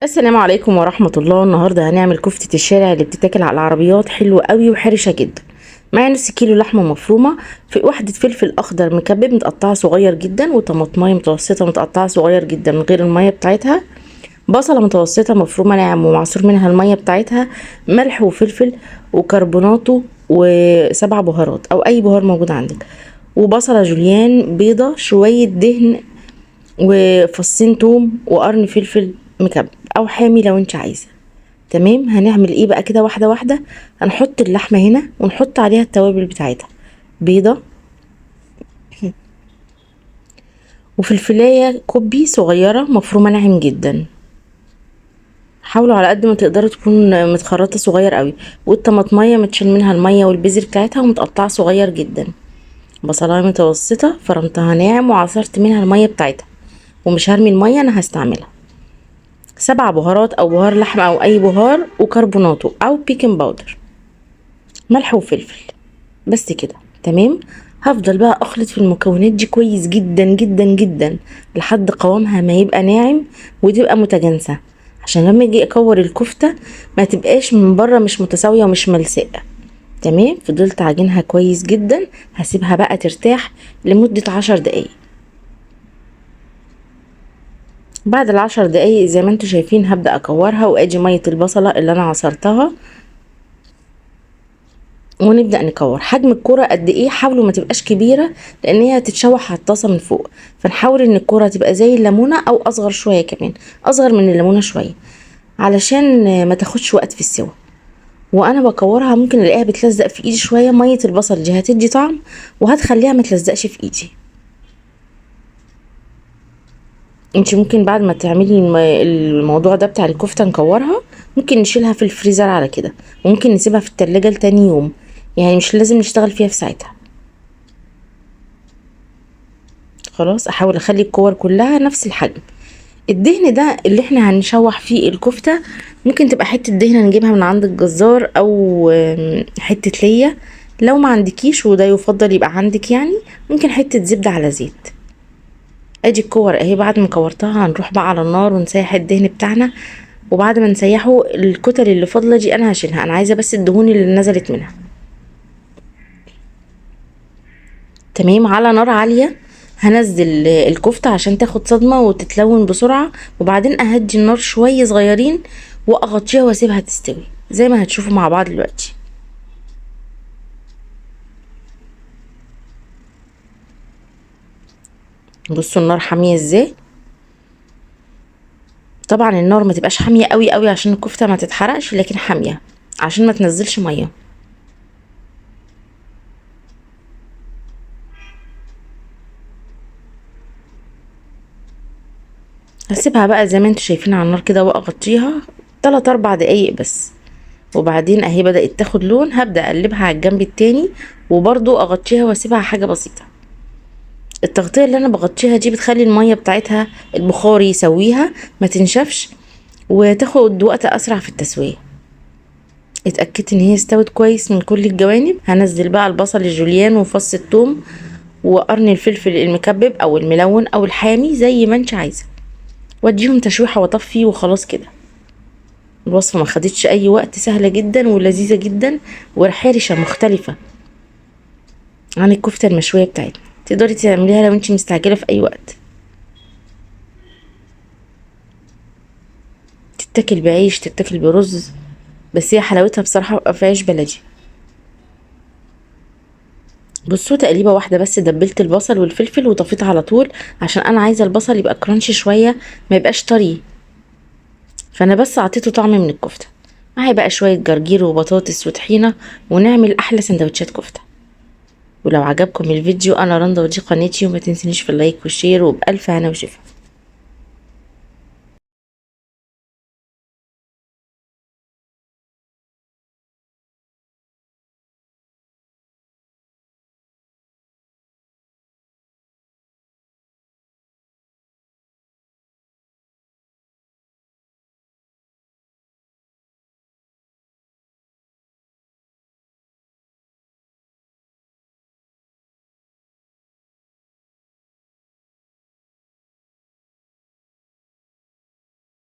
السلام عليكم ورحمة الله. النهاردة هنعمل كفتة الشارع اللي بتتاكل على العربيات، حلوة قوي وحرشة جدا. معايا نص كيلو لحمة مفرومة، في واحدة فلفل أخضر مكبب متقطعة صغير جدا، وطماطماية متوسطة متقطعة صغير جدا من غير المية بتاعتها، بصلة متوسطة مفرومة ناعم ومعصور منها المية بتاعتها، ملح وفلفل وكربوناتو و7 بهارات أو أي بهار موجود عندك، وبصلة جوليان بيضة، شوية دهن، وفصين توم، وقرن فلفل مكبب او حامي لو انت عايزه. تمام. هنعمل ايه بقى كده؟ واحدة واحدة. هنحط اللحمة هنا ونحط عليها التوابل بتاعتها، بيضة وفلفلايه كوبي صغيرة مفرومه ناعم جدا، حاولوا على قد ما تقدروا تكون متخرطه صغير قوي، والطماطميه متشال منها المية والبذر بتاعتها ومتقطعه صغير جدا، بصلايه متوسطه فرمتها ناعم وعصرت منها المية بتاعتها، ومش هرمي المية انا هستعملها. 7 بهارات او بهار لحمه او اي بهار، وكربوناتو او baking powder، ملح وفلفل، بس كده. تمام. هفضل بقى اخلط في المكونات دي كويس جدا جدا جدا لحد قوامها ما يبقى ناعم وتبقى متجانسة، عشان لما اجي اكور الكفتة ما تبقاش من بره مش متساوية ومش ملساءه. تمام. فضلت عجينها كويس جدا، هسيبها بقى ترتاح لمدة 10 دقايق. بعد 10 دقايق زي ما انتم شايفين هبدأ اكورها، وادي مية البصلة اللي انا عصرتها، ونبدأ نكور. حجم الكرة قد ايه؟ حاولوا ما تبقاش كبيرة لان هي هتتشوح على الطاسة من فوق، فنحاول ان الكرة تبقى زي الليمونة او اصغر شوية، كمان اصغر من الليمونة شوية، علشان ما تاخدش وقت في السوا. وانا بكورها ممكن الاقيها بتلزق في ايدي شوية، مية البصل دي هتدي طعم وهتخليها ما تلزقش في ايدي. انت ممكن بعد ما تعملي الموضوع ده بتاع الكفتة نكورها، ممكن نشيلها في الفريزر على كده، وممكن نسيبها في التلاجة لتاني يوم، يعني مش لازم نشتغل فيها في ساعتها. خلاص. احاول اخلي الكور كلها نفس الحجم. الدهن ده اللي احنا هنشوح فيه الكفتة ممكن تبقى حتة دهنه نجيبها من عند الجزار، او حتة ليا لو ما عندكيش، وده يفضل يبقى عندك، يعني ممكن حتة زبدة على زيت. ادي الكور اهي. بعد ما كورتها هنروح بقى على النار ونسيح الدهن بتاعنا، وبعد ما نسيحه الكتل اللي فاضلة دي انا هشيلها، انا عايزه بس الدهون اللي نزلت منها. تمام. على نار عالية هنزل الكفتة عشان تاخد صدمة وتتلون بسرعة، وبعدين اهدي النار شوية صغيرين واغطيها واسيبها تستوي زي ما هتشوفوا مع بعض دلوقتي. بصوا النار حامية ازاي. طبعا النار ما تبقاش حامية قوي قوي عشان الكفتة ما تتحرقش، لكن حامية عشان ما تنزلش مية. هسيبها بقى زي ما انتوا شايفين على النار كده واغطيها 3-4 دقايق بس، وبعدين اهي بدأت تاخد لون. هبدأ اقلبها على الجنب التاني وبرضو اغطيها واسيبها حاجة بسيطة. التغطية اللي انا بغطيها دي بتخلي المية بتاعتها البخار يسويها ما تنشفش وتاخد وقت اسرع في التسوية. اتأكدت ان هي استوت كويس من كل الجوانب. هنزل بقى البصل الجوليان وفص الثوم وقرن الفلفل المكبب او الملون او الحامي زي ما انت عايزة، واديهم تشويحة واطفي وخلاص كده. الوصفة ما خدتش اي وقت، سهلة جدا ولذيذة جدا وحرشة مختلفة عن الكفتة المشوية بتاعتنا. تقدري تعمليها لو انت مستعجلة في اي وقت. تتاكل بعيش، تتاكل برز، بس هي حلاوتها بصراحة في عيش بلدي. بصوا تقليبه واحدة بس دبلت البصل والفلفل وطفيت على طول، عشان انا عايزه البصل يبقى كرانشي شوية ما يبقاش طري، فانا بس اعطيته طعم من الكفتة. معايا بقى شوية جرجير وبطاطس وطحينه، ونعمل احلى سندوتشات كفته. ولو عجبكم الفيديو، انا رندا ودي قناتي، وما تنسونيش في ال like وال share، وبألف هنا وشفا.